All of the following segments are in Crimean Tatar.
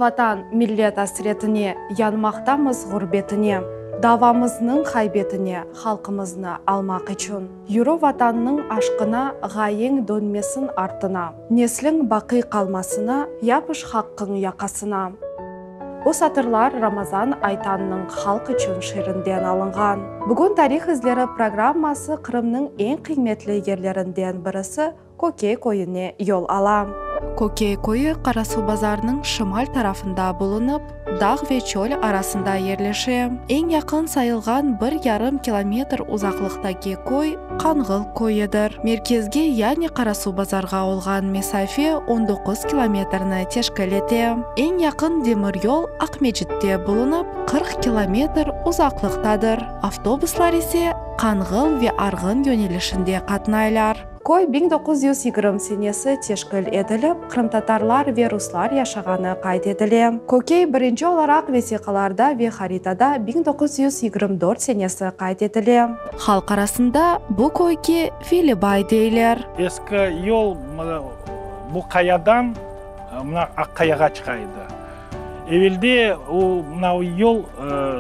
Vatan, millet asretine, Yanmaqtamız ğurbetine. Davamıznıñ haybetine, Halqımıznı almaq içün. Yürü Vatannıñ aşqına, Ğayeñ dönmesin artına. Nesliñ baqiy qalmasına, Yapış haqqıñ yaqasına. Bu satırlar Ramazan Aytannıñ Halq içün şiirinden alınğan. Bugün Tarih izleri programması Qırımnıñ eñ qıymetli yerlerinden birisi, Kökey köyüne yol ala. Kökey köyü Qarasuvbazarnıñ şimal tarafında bulunıp, dağ ve çöl arasında yerleşe. Eñ yaqın sayılğan bir yarım kilometr uzaqlıqtaki köy Qanğıl köyüdir. Merkezge, yani Qarasuvbazarğa olğan mesafe on doquz kilometrni teşkil ete. Eñ yaqın demiryol Aqmescitte bulunıp, 40 kilometr uzaqlıqtadır. Avtobuslar ise Qanğıl ve Arğın yönelişinde qatnaylar. Köy 1920 senesi teşkil etilip, qırımtatarlar ve ruslar yaşağanı qayd etile. Kökey birinci olaraq vesiqalarda ve haritada 1924 senesi qayd etile. Halq arasında bu köyge Velibay deyler. Eski yol bu qayadan mına Aq-Qayağa çıqa edi. Evelde o mına yol,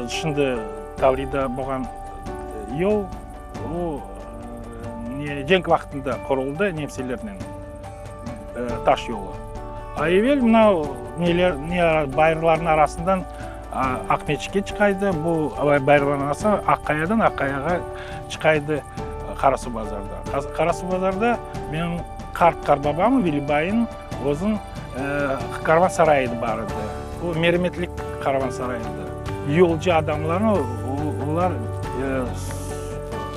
şimdi Tavrida bolğan yol, o ne cenk vaqtında quruldı nemselernen taş yolu. A evel mına neler, ne bayırlarnıñ arasından Aqmeçitke çıqa edi, bu bayırlarnıñ arasından Aqqayadan Aqqayağa çıqa edi Qarasuvbazarda. Qarasuvbazarda menim qart qartbabam Velibayıñ özüniñ karvan sarayı bar edi. O mermetlik karvan sarayı edi. Yolcu adamlarnı olar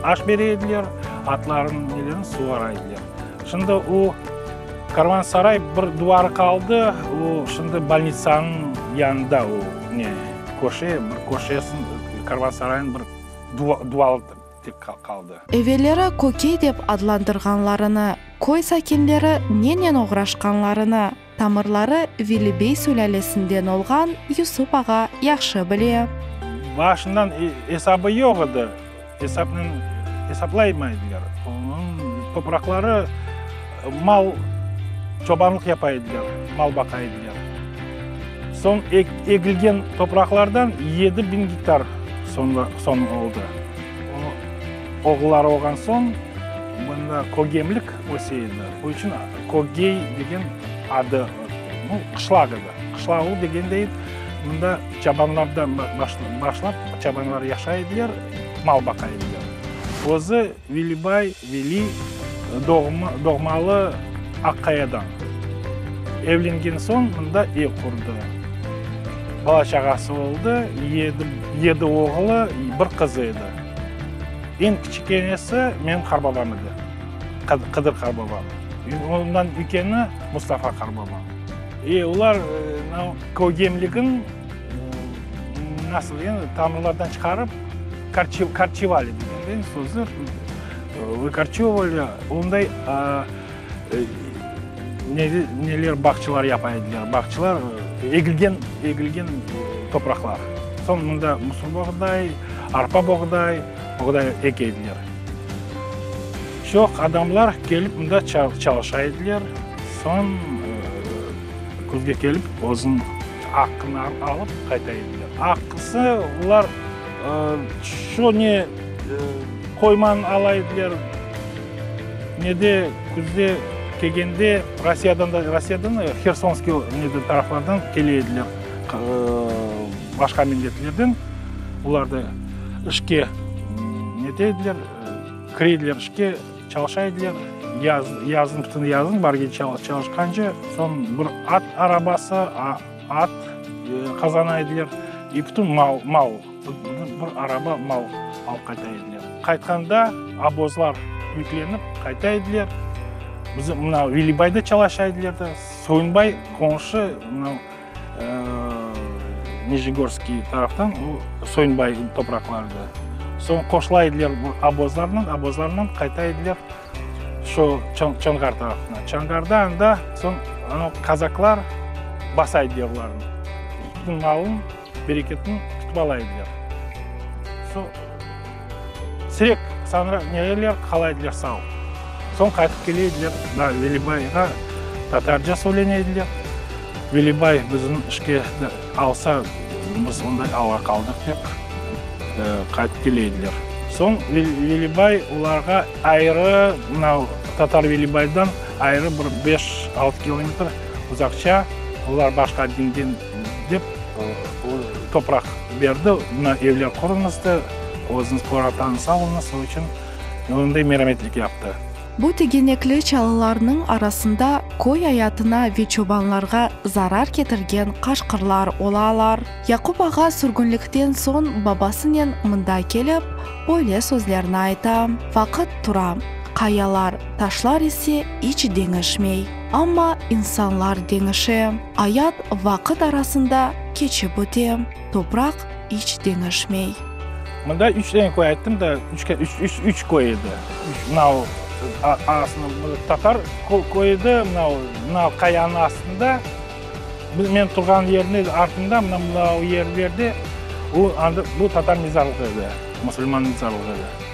aş bere ediler, atlarınıñ nelerini suvara ediler. Şimdi o karvan saray bir duvarı qaldı, o şimdi bolnitsanıñ yanında o ne köşe, bir köşesi karvan sarayınıñ bir duvalı tek qaldı. Evelleri Kökey dep adlandırğanlarını, köy sakinleri nenen oğraşqanlarını, tamırları Velibey sülâlesinden olğan Yusup ağa yahşı bile. Başından esabı yoq edi, esapnen esaplaymay ediler. Onıñ topraqları mal, çobanlıq yapa ediler, mal baqa ediler. Soñ egilgen topraqlardan 7000 gektar soñ oldı. Oğulları olğan soñ, mında kögemlik öse edi. O içün Kögey degen adı, nu, qışlaq edi. Qışlağı degen deyit, mında çabanlardan başlap, çabanlar yaşay ediler, mal baqa ediler. Özü Velibay, Veli, doğmalı Aqqayadan. Evlengen soñ mında ev qurdı. Bala-çağası oldı, yedi oğlu, bir qızı edi. Eñ kiçikenesi menim qarbabam edi, Qıdır qarbabam. Ondan üykeni Mustafa qarbabam. E, olar kögemligin, nasıl degen, tamırlardan çıqarıp, karçevali degen sözler, vykarçevali, onday Neler bağçalar yapa ediler, bağçalar, egilgen, egilgen topraqlar. Soñ mında mısır boğday, arpa boğday, boğday eke ediler. Çoq adamlar kelip mında çalışa ediler. Soñ küzge kelip özüniñ aqqını alıp qayta ediler. Aqqısı olar şu ne qoymanı ala ediler. Nede, küzde kelgende Rossiyadan da, Rossiyadan da, Hersonskiy nede taraflardan kele ediler, başqa milletlerden. Olar da işke nete ediler, kire ediler işke, çalışa ediler. Yaz, yazın, bütün yazın barge çalışqance, soñ bir at arabası, at qazana ediler, i bütün mal, mal. Bir araba mal alıp qayta ediler. Qaytqanda obozlar yüklenip qayta ediler. Bizim mına Velibayda çalışa ediler de. Soyunbay qonşı mına Nijegorskiy taraftan o Soyunbay topraqları edi. Soñ qoşula ediler obozlarnen, obozlarnen qayta ediler şu Çonğar tarafına. Çonğarda anda soñ kazaklar basa ediler olarnı. Bütün malın Bereketni tutıp ala ediler. So, sirek sanra neler qala ediler sağ. Soñ qaytıp kele ediler, da Velibayğa tatarca söylene ediler. Velibay bizni işke alsa, biz onday alğa qaldıq dep qaytıp kele ediler. Soñ Velibay olarğa ayrı, mına Tatar Velibaydan ayrı bir beş-altı kilometr uzaqça, olar başqa dinden dep topraq berdi, mına evler quruñız da, özüñiz qorantanıñızı alıñız, o içün onday merametlik yaptı. Bu tegenekli çalılarnıñ arasında köy ayatına ve çobanlarğa zarar ketirgen qaşqırlar olalar. Yaqub ağa sürgünlikten soñ babasınen mında kelip, böyle sözlerni ayta, Vaqıt tura, qayalar, taşlar ise iç deñişmey. Amma insanlar deñişe. Ayat vaqıt arasında keçip öte, topraq iç deñişmey. Mında üç dane köy ayttım da, üç, üç, üç, üç köy edi. Üç, mınau arasında tatar köyü edi, mınau, mınau qayanıñ astında, men turğan yerniñ artında, mına mınau yerlerde, bu, anda, bu tatar mezarlığı edi, musulman mezarlığı edi.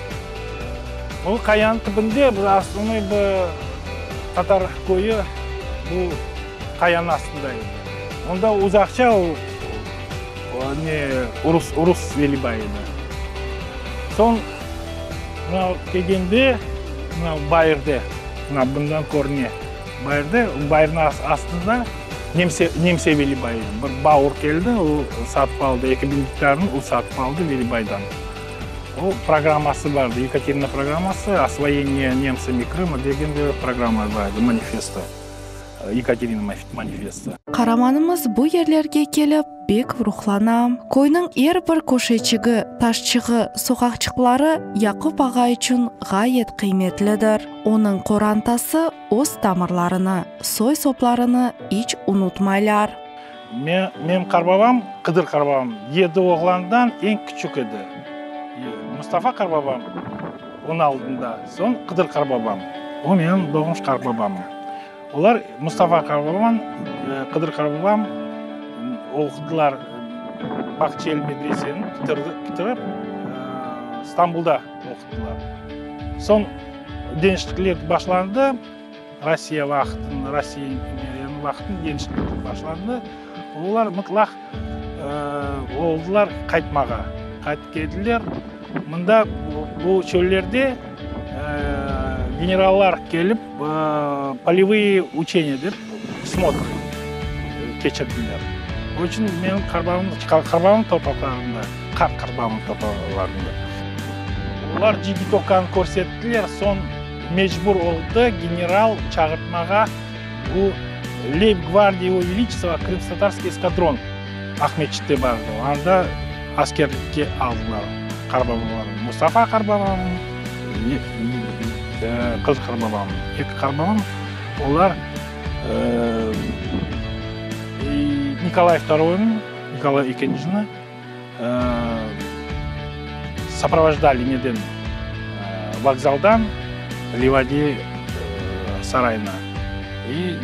O qayanıñ tübünde bir osnovnoy bir tatar köyü bu qayanıñ astında edi. Onda uzaqça o, ne, urus, urus Velibay edi. Soñ mına kelgende, mına bayırda, mına bundan körüne, bayırda, bayırnıñ astında nemse, nemse Velibay edi. Bir baur keldi, o satıp aldı, 2000 gektarnı o satıp aldı Velibaydan. O programması bardı, Yekaterina programması, Osvojeniye nemtsami Krıma degen bir programma bar edi, manifesto. Yekaterina manifesti. Qaramanımız bu yerlerge kelip, bek ruhlana. Köyniñ er bir köşeçigi, taşçığı, soqaqçıqları Yaqub ağa içün ğayet qıymetlidir. Onıñ qorantası öz tamırlarını, soy-soplarını iç unutmaylar. Menim qarbabam, Qıdır qarbabam, yedi oğlandan eñ küçük edi. Mustafa qarbabam onıñ aldında, soñ Qıdır qarbabam, o menim doğmuş qarbabam. Olar Mustafa qarbabam, Qıdır qarbabam oqudılar Bağçael medreseni bitirip, İstanbulda oqudılar. Soñ deñişiklikler başlandı. Rossiya vaqtında, Rossiya imperiyanıñ vaqtında deñişiklikler başlandı. Olar mıtlaq oldılar qaytmağa. Qaytıp keldiler. Mında bu çöllerde generallar kelip polevıye učeniya dep smotr keçirdiler. Onıñ içün menim qarbabam, qarbabam topraqlarında, qart qarbabam topraqlarında. Olar Cigitokanı körsettiler, soñ Mecbur oldı general çağırtmağa bu Leyb-gvardiya Его Величества Krımskotatarskiy eskadron Aqmescitte bar edi, anda askerlikke aldılar qartbabalarımnı, Mustafa qartbabamnı, qız qartbabamnı, eki qartbabam, olar Nikolay Vtoroynı, Nikolay ekincini Soprovojdali neden vokzaldan Livadiye sarayına. İ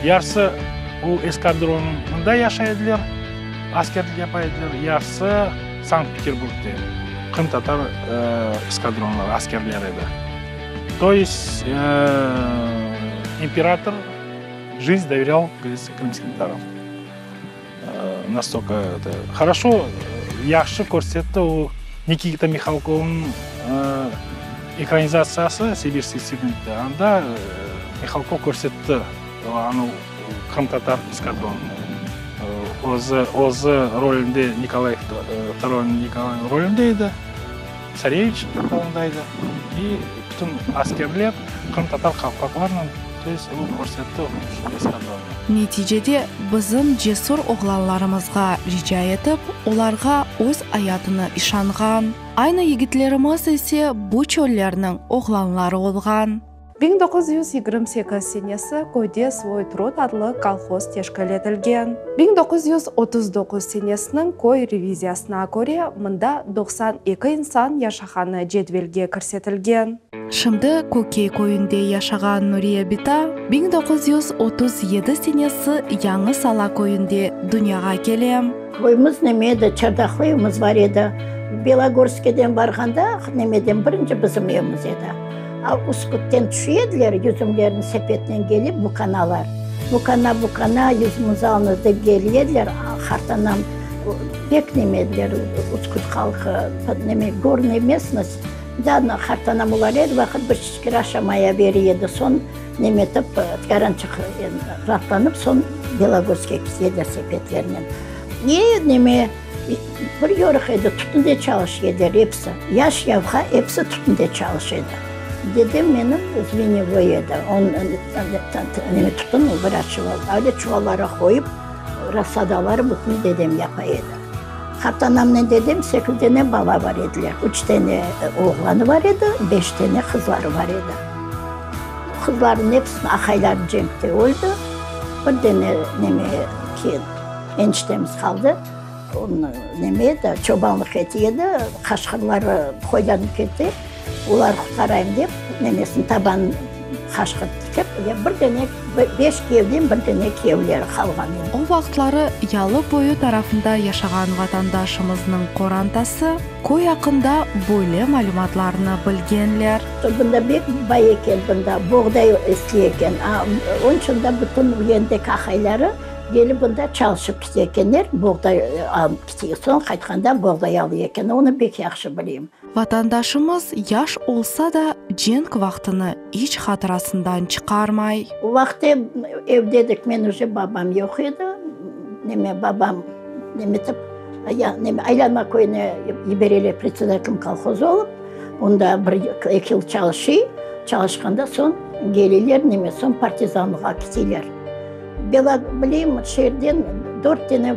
yarısı o eskadron mında yaşay ediler, askerlik yapa ediler, yarısı Sankt-Peterburgde qırımtatar eskadronları askerleri edi. To est imperator жизнь doverâl, как говорится, krımskim tatarам. Nastolko eto horoşo, yahşı körsetti o Nikita Mihalkovnıñ ekranizatsiyası Sibirskiy stipendte. Anda Mihalkov körsetti anı qırımtatar eskadronını. Özü, özü rolünde Nikolay Vtoroy Nikolay rolünde edi, Tsareviç qolunda edi. İ bütün askerler qırımtatar qalpaqlarnen. Tez o körsetti şu eskadronnı. Neticede bizim cesur oğlanlarımızğa rica etip, olarğa öz ayatını işanğan. Aynı yigitlerimiz ise bu çöllerniñ oğlanları olğan. 1928 senesi köyde Svoy trud adlı kolhoz teşkil etilgen. 1939 senesiniñ köy reviziyasına köre, mında 92 insan yaşağanı cedvelge kirsetilgen. Şimdi Kökey köyünde yaşağan Nuriye bita 1937 senesi Yañı Sala köyünde dünyağa kele. Köyümiz neme edi, çardaqlı evimiz bar edi. Belogorskiyden barğanda, nemeden birinci bizim evimiz edi. A Üskütten tüşe ediler, yüzümlerini sepetnen kelip, bukanalar. Bukana, bukana, yüzümizi alıñız dep geliy ediler. Qartanam pek neme ediler, Uskut halqı, neme, gornıy местность. Da, qartanam olar er vaqıt bir çiçkir aşamaya bere edi. Soñ neme etip, tkarançıq raatlanıp, soñ Belogorskiyge kete ediler sepetlernen. E, neme, bir yoruq edi, tütünde çalışa ediler episi. Yaş yavğa episi tütünde çalışa edi. Dedem menim zvenevoy edi, neme tütün vıraşçıval, öyle çuvallara qoyıp, rassadaları bütün dedem yapa edi. Qartanamnen dedem sekiz dene bala bar ediler. Üç dene oğlanı bar edi, beş dene qızları bar edi. Qızlarnıñ episiniñ aqayları cenkte öldi. Bir dene neme eniştemiz qaldı. Onı neme edi, çobanlıq ete edi, qaşqırlar qoylanıp ketti. Olar qurtarayım dep, nemesini tabanın qaşqır tikip, bir dene, beş kiyevden bir dene kiyevleri qalğan edi. O vaqıtları yalı boyu tarafında yaşağan vatandaşımıznıñ qorantası köy aqqında böyle malümatlarnı bilgenler. Bunda bek bay eken, bunda boğday öse eken. Onıñ içün de bütün yerdeki aqayları kelip bunda çalışıp kete ekenler, boğday alıp kete. Soñ qaytqanda boğday ala eken. Onı bek yahşı bileyim. Vatandaşımız yaş olsa da, cenk vaqtını iç hatırasından çıqarmay. O vaqıt evde edik, men uje babam yoq edi, neme babam nemetip, neme Aylanma köyüne yibereler predsedatelim kolhozı olıp, onda bir eki yıl çalışıy, çalışqanda soñ keleler, neme soñ partizanlığa keteler. Bela bileyim, şeerden dört dene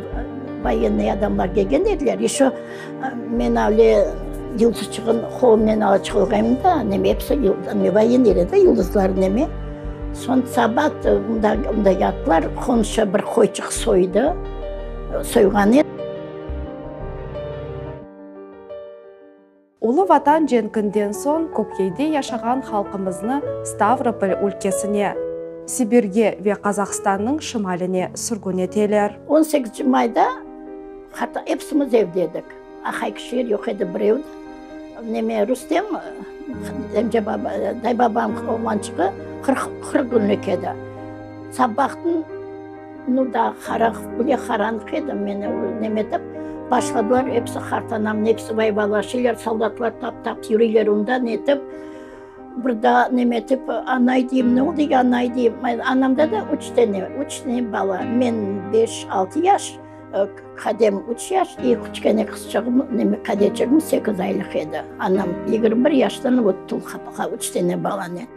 voyennıy adamlar kelgen ediler, eşo men ale yıldızçığın qolumnen ala çıqılğayım da, neme episi voyennıy edi da, yıldızlar neme. Soñ saba mında mında yattılar, qomşu bir qoyçıq soydı, soyğan edi. Ulu Vatan cenkinden soñ Kökyeyde yaşağan halqımıznı Stavropol ülkesine, Sibirge ve Qazahstannıñ şimaline sürgün eteler. On sekizinci mayda hatta epsimiz evde edik. Ahay kişiler yoq edi, birev de. Neme, Rustem, emce baba, daybabam oğlançığı 40, 40 künlük edi. Sabahtan Nu da qaranq bile qaranlıq edi, meni nemetip başladılar, episi qartanamnıñ episi vayvalaşıylar, soldatlar tap-tap yürüyler onda netip, bir daa nemetip, anay deyim, ne oldı anay deyim, anamda da üç tane, üç tane bala, men beş, altı yaş, kadem üç yaş, i kiçkene qızçığım, neme, kadeçigim sekiz aylıq edi, anam 21 yaştan ot tul üç tane balanen.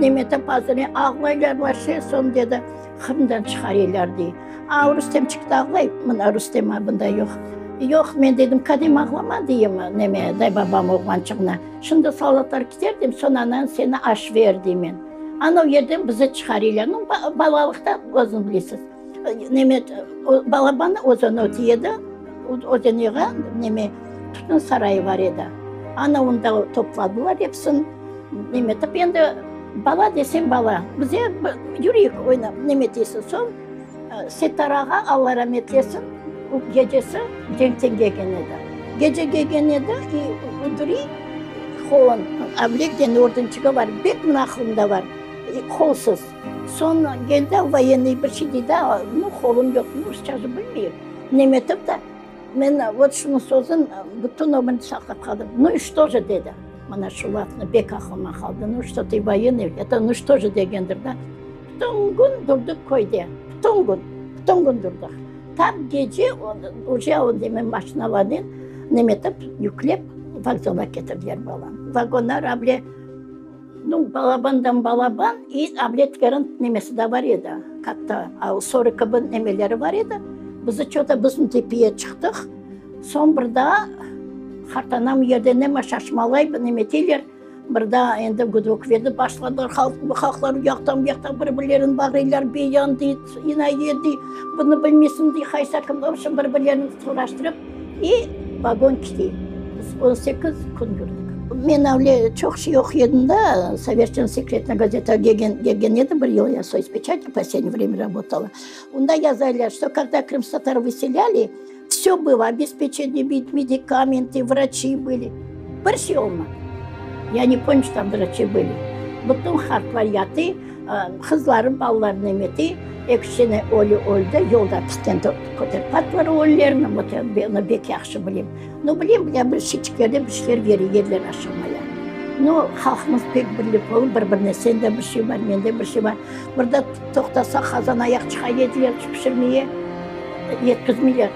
Nemetip azır ağlaylar vahşi, soñ dedi, Qırımdan çıqarıylar dey. A, Rustemçik de ağlay, mına Rustem a bunda yoq. Yoq, men dedim, kadem ağlama deyim, neme, daybabam oğlançığına. Şimdi soldatlar kiter deyim, soñ anan seni aş ver deymen. Anav yerden bizi çıqarıylar. Nu, balalıqta özüñ bilesiz. Neme, balaban özen öte edi, özen yağa, neme, tütün sarayı bar edi. Ana onda topladılar episin. Nemetip endi bala deseñ bala. Bize yürüyik oynap nemeteysiñ. Soñ Settar ağa, Alla rametlesin, o gecesi cenkten kelgen edi. Gece kelgen edi, i uduriy qolun, avlekten ordınçığı bar, bek mına aqlımda bar, qolsuz. Soñ keldi, voyennıy bir şey dey da, nu qolum yoq, nu rusça je bilmeyim. Nemetip de. Men vot şunıñ sözün bütün ömürimde saqlap qaldım. Nu i çto je, dedi. Mına şu lafnı bek aqlıma qaldı. Nu çto tı voyennıy, eto nu çto je degendir da. Bütün kün durdıq köyde. Bütün kün. Bütün kün durdıq. Tap gece uje o neme maşinalarnen nemetip yüklep vokzalğa ketirdiler balanı. Vagonlar able nu balabandan balaban i able tikerin nemesi de bar edi. Katta sorı kibi nemeleri bar edi. Bizi ço-to bizim tepeye çıqtıq. Soñ bir daa qartanam yerden ema şaşmalay, nemeteyler, bir daa endi gudok berdi, başladılar halqlar u yaqtan bu yaqtan bir-birlerini bağıraylar, Beyan dey, İnayet dey, bunı bilmeysiñ dey, qaysı kim, v obşem bir-birlerini soraştırıp, i vagon kete. Biz 18 kün yürdik. Men öyle çoq şey oquy edim da, Soverşenno sekretno gazeta kelgen, kelgen edi, bir yıl ya Soyuzpeçati poslednее время работала. Onda yazaylar, что когда крымскотатар выселяли, все было, обеспечение медикаменты, врачи были. Bir şey olmadı. Я не помню, что там врачи были. Bütün hartlar yatı, qızları, balaları nemeti, eki sene ölü öldi, yolda pisten köterip attılar ölülerini, onı bek yahşı bilem. Nu, bilem, ya bir şeyçiklerde bir şeyler bere ediler aşamaya. Nu, halqımız pek birlik olıp, bir-birine sende bir şey bar, mende bir şey bar. Bir de toqtasa qazan ayaq çıqa ediler pişirmeye, yetkizmeyler.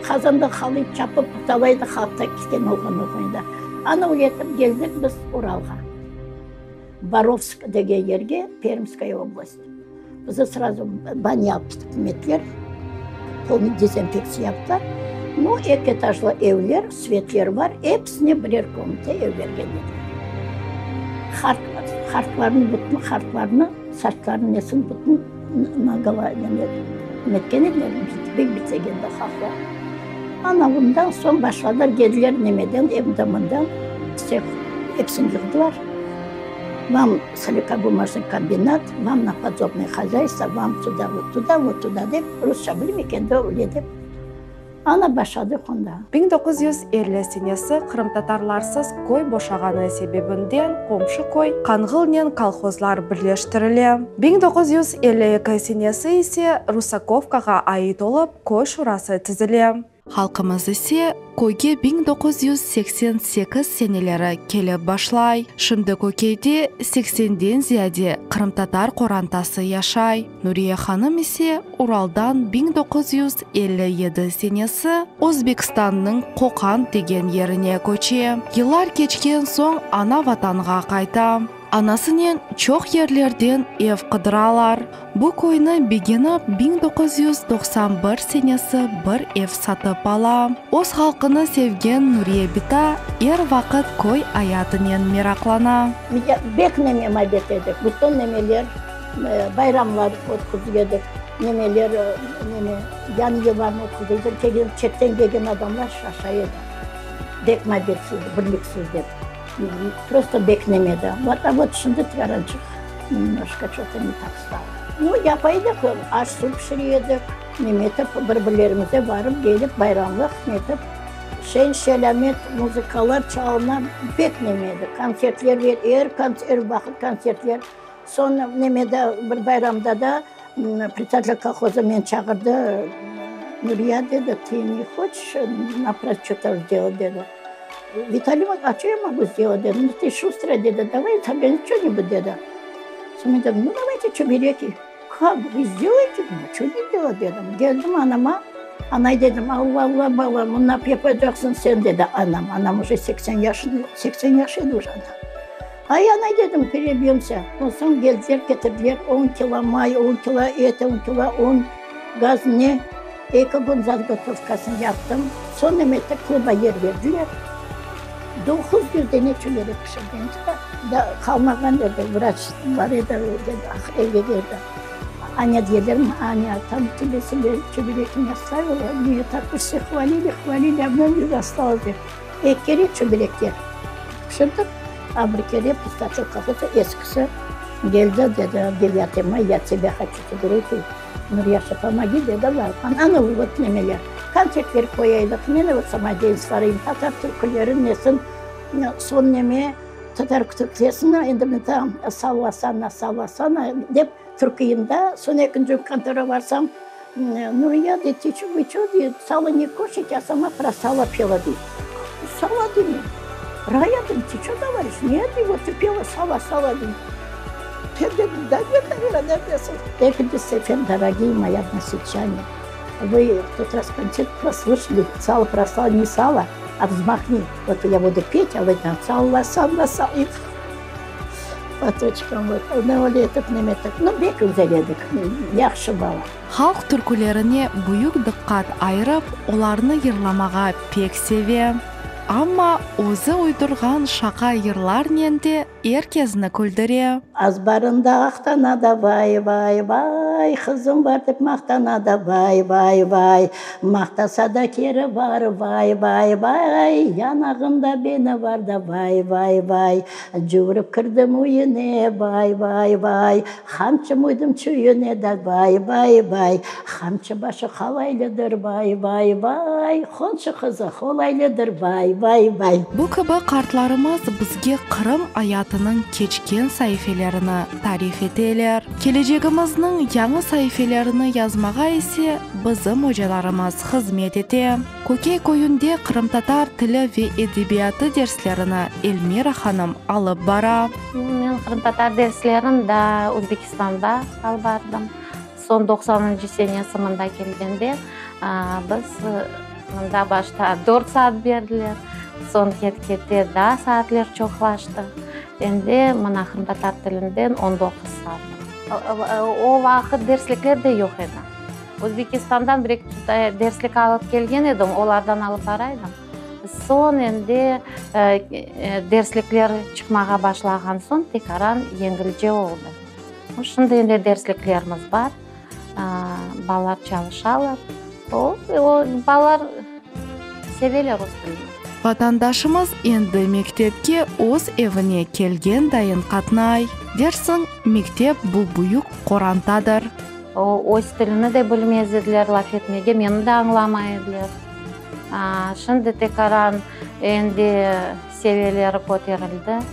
Qazanda qalıy çapıp talaydı halqta ketken olğan oğlan da. Ana öyle etip keldik biz Uralğa. Borovsk degen yerge, Permskaya oblast. Bizi srazu banya alıp ketip ettiler, polnıy dezinfektsiya yaptılar. Nu, eki etajlı evler, svetler bar, episine birer komnata ev bergen ediler. Hart, hartlarnı, bütün hartlarnı, saçlarını nesin bütün nagola netken ediler, pek bitegen de halqlar. Ana bundan soñ başladılar, geldiler nemeden, evden mından, vseh, episini yığdılar. Vam Soliqabumajnıy kombinat, vam na podsobnoye hozâystvo, vam tuda, vot tuda, vot tuda dep, rusça bilmey eken de, öyle dep. Ana başladıq onda. 1950 senesi qırımtatarlarsız köy boşağanı sebebinden qomşu köy Qanğılnen kolhozlar birleştirile. 1952 senesi ise Rusakovkağa ait olıp köy şurası tizile. Halqımız ise köyge 1988 seneleri kelip başlay. Şimdi Kökeyde seksenden ziyade qırımtatar qorantası yaşay. Nuriye hanım ise Uraldan 1957 senesi Özbekistannıñ Qoqand degen yerine köçe. Yıllar keçken soñ ana-Vatanğa qayta. Anasınen çoq yerlerden ev qıdıralar. Bu köyni begenip, 1991 senesi bir ev satıp ala. Öz halqını sevgen Nuriye bita er vaqıt köy ayatınen meraqlana. Bek neme mabet edik, bütün nemeler, bayramlar ötküzip edik, nemeler, neme, yañı yıllarnı ötküzip edik, kelgen, çetten kelgen adamlar şaşa edi, bek mabetsiz, birliksiz dep. Prosto bek neme edi. Vot, a vot şimdi tvarançıq nemnoşko ço-to ne tak stalo. Nu, yapa edik, aş-suv pişire edik, neme etip, bir-birlerimize barıp, kelip, bayramlıq netip, şeñ-şelamet, muzıkalar çalına, bek neme edi. Kontsertler ber, er er vaqıt kontsertler. Soñ nemede, bir bayramda da predsedatelь kolhozа meni çağırdı, Nuriya, dedi, tı ne hoçeş na prazdnik ço-to sdelat, dedi. Vitaliy, a ço ya mogu sdelat, dedi, nu tı şustraya, dedi, davay organizuy ço-nibud, dedi. Soñ men dedim, nu davayte çöbereki. Kak, vı sdelayte, a ço ne delat, dedim. Geldim anama, anay dedim, alla, alla, balam, bunı nap yapacaqsıñ sen, dedi anam. Anam uje seksen yaşında, seksen yaş edi uje anam. Ay, anay, dedim, perebiyemsâ. Soñ geldiler, ketirdiler on kilo may, on kilo et, on kilo un, gaz, ne. Eki kün zazgotovkasını yaptım. Soñ neme ettik, kluba yer berdiler. 900 dene çöberek pişirgen. Da qalmağan edi, vraç bar edi, evge keldi. Aña deyler, Aña, tam tebe sebe çöberek ne ostavila, mne tak vse hvalili, hvalili, a mne ne dostalось dep. Eki kere çöberekler pişirdik, a bir kere predsedatelь kolhozа eskisi keldi, dedi, Devâtıye may, ya tebâ hoçu çöbereki, Nuryaşa, pomogi, dedi, barğan. Ana, vot nemeler, kontsertler qoyaydıq, men vot samodeynst var edim, tatar türküleri nesin, soñ neme, tatar türküsini endi mında sallasana, sallasana, dep türküyim da, soñ ekinci kün kontora barsam, Nuriya, dey, ti ço, vı ço, dey, salo ne kuşayte, a sama pro salo pela, dey. Salo deyim, Raya, deyim, ti ço govoriş, ne, dey, vot ti pela salo, salo, deyim. Men dedim, da net, naverno, neredesin? Ekinci sefer, dorogiye moyi odnoselçane, vı v tot raz kontsert prosluşali, salo pro salo, ne salo, a vzmahni, vot ya budu pet, a vı tam salla, salla, salla. Po toçkam, vot, ne öyle etip, neme etip, nu, bek güzel edik, yahşı bala. Halq türkülerine büyük diqqat ayırıp, olarnı yırlamağa pek seve. Amma özü uydurğan şaqa yırlarnen de er kezni küldüre. Azbarında aq tana da vay, vay, vay. Vay, qızım bar dep maqtana da, vay, vay, vay. Maqtasa da keri bar, vay, vay, vay. Yanağında beni bar da, vay, vay, vay. Cuvurıp kirdim üyüne, vay, vay, vay. Qamçım uydım çüyüne da, vay, vay, vay. Qamçı başı qalaylıdır, vay, vay, vay. Qonşu qızı qolaylıdır, vay, vay, vay. Bu kibi qartlarımız bizge Qırım ayatınıñ keçken saifelerini tarif eteler. Kelecegimizniñ yañı saifelerini yazmağa ise bizim ocalarımız hızmet ete. Kökey köyünde qırımtatar tili ve edebiyatı derslerini Elmira hanım alıp bara. Men qırımtatar derslerini daa Özbekistanda alıp bardım. Soñ doqsanıncı senesi mında kelgende biz mında başta dört saat berdiler, soñ ket-kete daa saatler çoqlaştı. Endi mına qırımtatar tilinden on doquz saat. O vaqıt derslikler de yoq edi. Özbekistandan bir-eki derslik alıp kelgen edim, olardan alıp bara edim. Soñ endi derslikler çıqmağa başlağan soñ tekaran yengilce oldı. Şimdi endi dersliklerimiz bar, balalar çalışalar. O, balalar seveler rus tilini. Vatandaşımız endi mektepke öz evine kelgen dayın qatnay. Dersiñ, mektep bu büyük qorantadır. O, öz tilini de bilmez ediler laf etmege, meni de añlamay ediler. Şimdi tekaran endi seviyeleri köterildi.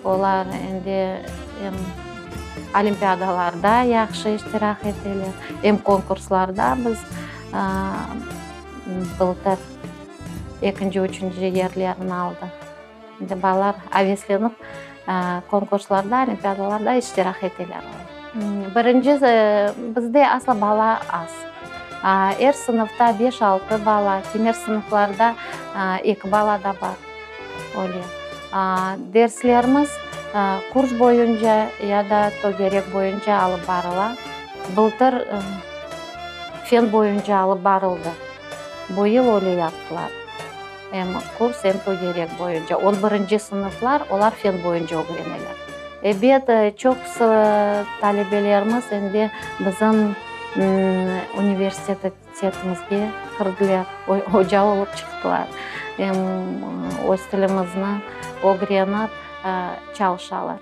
Olar endi em olimpiadalarda yahşı iştirak eteler, em konkurslarda biz bıltır ekinci, üçünci yerlerni aldıq. Endi balalar aveslenip konkurslarda, olimpiadalarda iştirak eteler. Birinci, bizde asla bala az. Er sınıfta beş-altı bala, kimer sınıflarda eki bala da bar. Öyle. Derslerimiz kurs boyunca ya da tögerek boyunca alıp barıla. Bıltır fen boyunca alıp barıldı. Bu yıl öyle yaptılar. Em kurs, em tögerek boyunca. On birinci sınıflar, olar fen boyunca ögreneler. Ebet, çoqusı talebelerimiz endi bizim universitetimizge kirdiler, oca olıp çıqtılar. Em öz tilimizni ögrenip çalışalar.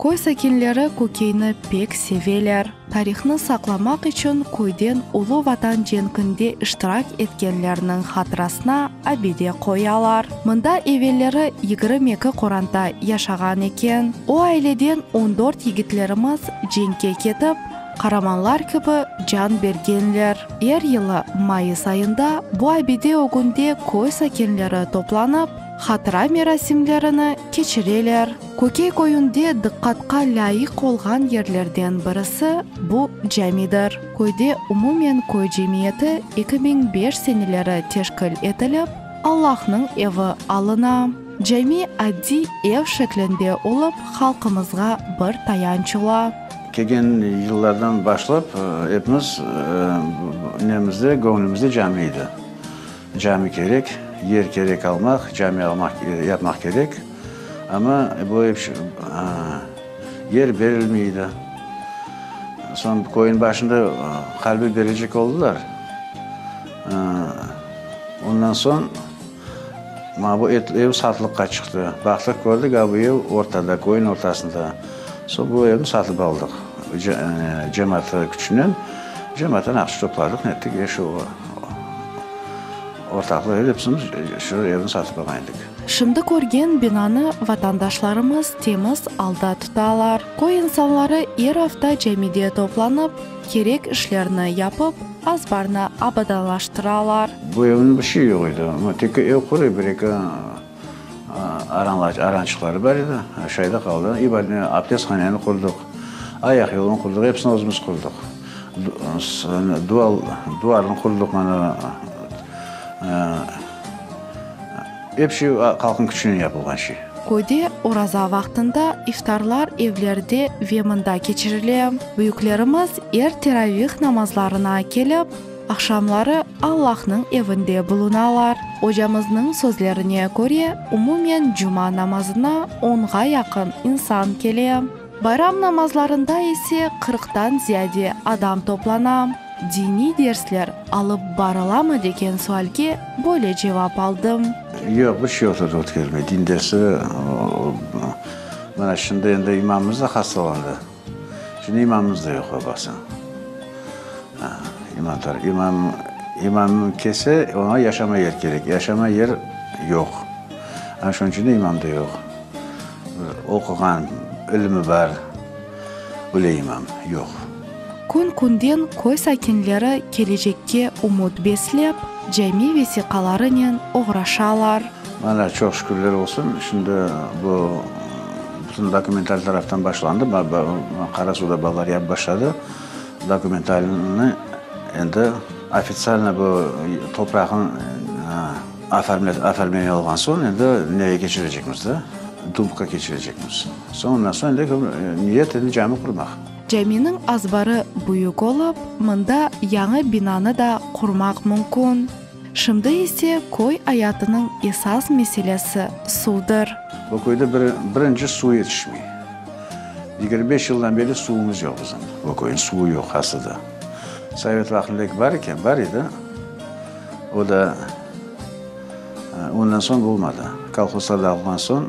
Köy sakinleri Kökeyni pek seveler. Tarihnı saqlamaq içün köyden Ulu Vatan cenkinde iştirak etkenlerniñ hatırasına abide qoyalar. Mında evelleri 22 qoranta yaşağan eken. O aileden on dört yigitlerimiz cenkke ketip, qaramanlar kibi can bergenler. Er yılı mayıs ayında bu abide ögünde köy sakinleri toplanıp, hatıra merasimlerini keçireler. Kökey köyünde diqqatqa lâyıq olğan yerlerden birisi bu camidir. Köyde umumen köy cemiyeti 2005 seneleri teşkil etilip, Allahnıñ evi alına. Cami addiy ev şeklinde olıp, halqımızğa bir tayanç ola. Kelgen yıllardan başlap epimiz nemizde, göñlümizde cami edi. Cami kerek, yer kerek almaq, cami almaq, yapmaq kerek. Amma bu yer berilmey edi. Soñ köyniñ başında qalbi berecek oldılar. Ondan soñ mana bu ev satılıqqa çıqtı. Baqtıq, kördik, a bu ev ortada, köyniñ ortasında. Soñ bu evni satıp aldıq. Cemaat küçünen, cemaattan aqça topladıq, nettik, ve şu ortaqlıq epimiz şu evni satıp alğan edik. Şimdi körgen binanı vatandaşlarımız temiz alda tutalar. Köy insanları er afta camide toplanıp, kerek işlerni yapıp, azbarnı abadanlaştıralar. Bu evniñ bir şeyi yoq edi. Tek ev quruy, bir-eki arançıqları bar edi, şayda qaldı. Abdesthaneni qurdıq, ayaq yolunı qurdıq, episini özümiz qurdıq. Duvarnı qurdıq, mana, ep şey halqnıñ küçünen yapılğan şey. Köyde oraza vaqtında iftarlar evlerde ve mında keçirile. Büyüklerimiz er teravih namazlarına kelip, Aqşamları Allahnıñ evinde bulunalar. Ocamıznıñ sözlerine köre, umumen cuma namazına onğa yaqın insan kele. Bayram namazlarında ise qırqtan ziyade adam toplana. Diniy dersler alıp barılamı degen sualge böyle cevap aldım. Yoq, bir şey yoqtır ötkerilmey. Din dersi, mına şimdi endi imamımız da hastalandı. Şimdi imamımız da yoq, babası. İmam, imam, imam kelse, oña yaşama yer kerek. Yaşama yer yoq. Ana şunıñ içün de imam da yoq. Bir oquğan, ilimi bar, öyle imam yoq. Kün-künden köy sakinleri kelecekke ümüt beslep, cami vesiqalarınen oğraşalar. Mana, çoq şükürler olsun, şimdi bu bütün dokumental taraftan başlandı. Qarasuvda balalar yapıp başladı dokumentalnı. Endi ofitsialno bu topraqnıñ oformleniye olğan soñ, endi nege keçirecekmiz da, Dumpqa keçirecekmiz. Soñ ondan soñ endi niyet endi cami qurmaq. Caminiñ azbarı büyük olıp, mında yañı binanı da qurmaq mümkün. Şimdi ise köy ayatınıñ esas meselesi suvdır. Bu köyde bir, birinci suv yetişmey. 25 yıldan beri suvumız yoq bizim. Bu köyün suvu yoq aslı da. Sovet vaqtında bar eken, bar edi. O da ondan soñ olmadı. Kolhozlar dağılğan soñ,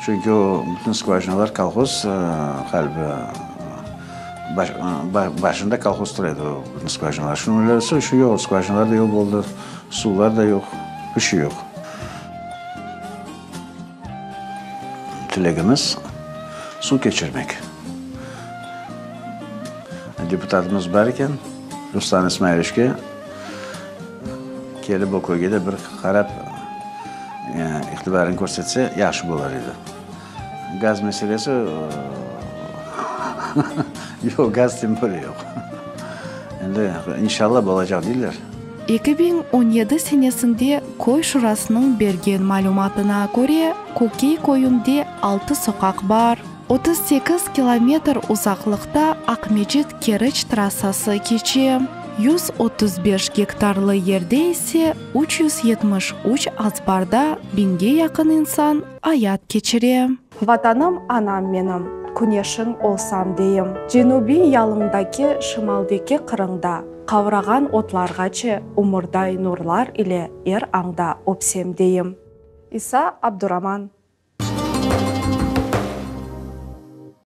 çünki o bütün skvajinalar kolhoz ğaliba başında kolhoz tura edi o bütün skvajinalar. Şunıñ şu yoq, skvajinalar da yoq oldı, suvlar da yoq, bir şey yoq. Tilegimiz suv keçirmek. Deputatımız bar eken, Ruslan İsmailoviçke kelip o köyge de bir qarap itibarını körsetse, yahşı bolar edi. Gaz meselesi yoq, gaz tem bolye yoq. Endi inşallah bolacaq deyler. 2017 senesinde köy şurasınıñ bergen malümatına köre, Kökey köyünde altı soqaq bar. 38 kilometr uzaqlıqta Aqmecit-Keriç trassası keçe, 135 gektarlı yerde ise 373 azbarda biñge yaqın insan ayat keçire. Vatanım anam menim, küneşiñ olsam deyim. Cenübiy yalıñdaki şimaldeki qırıñda qavrağan otlarğaçe umurday nurlar ile er añda öpsem deyim. İsa Abduraman.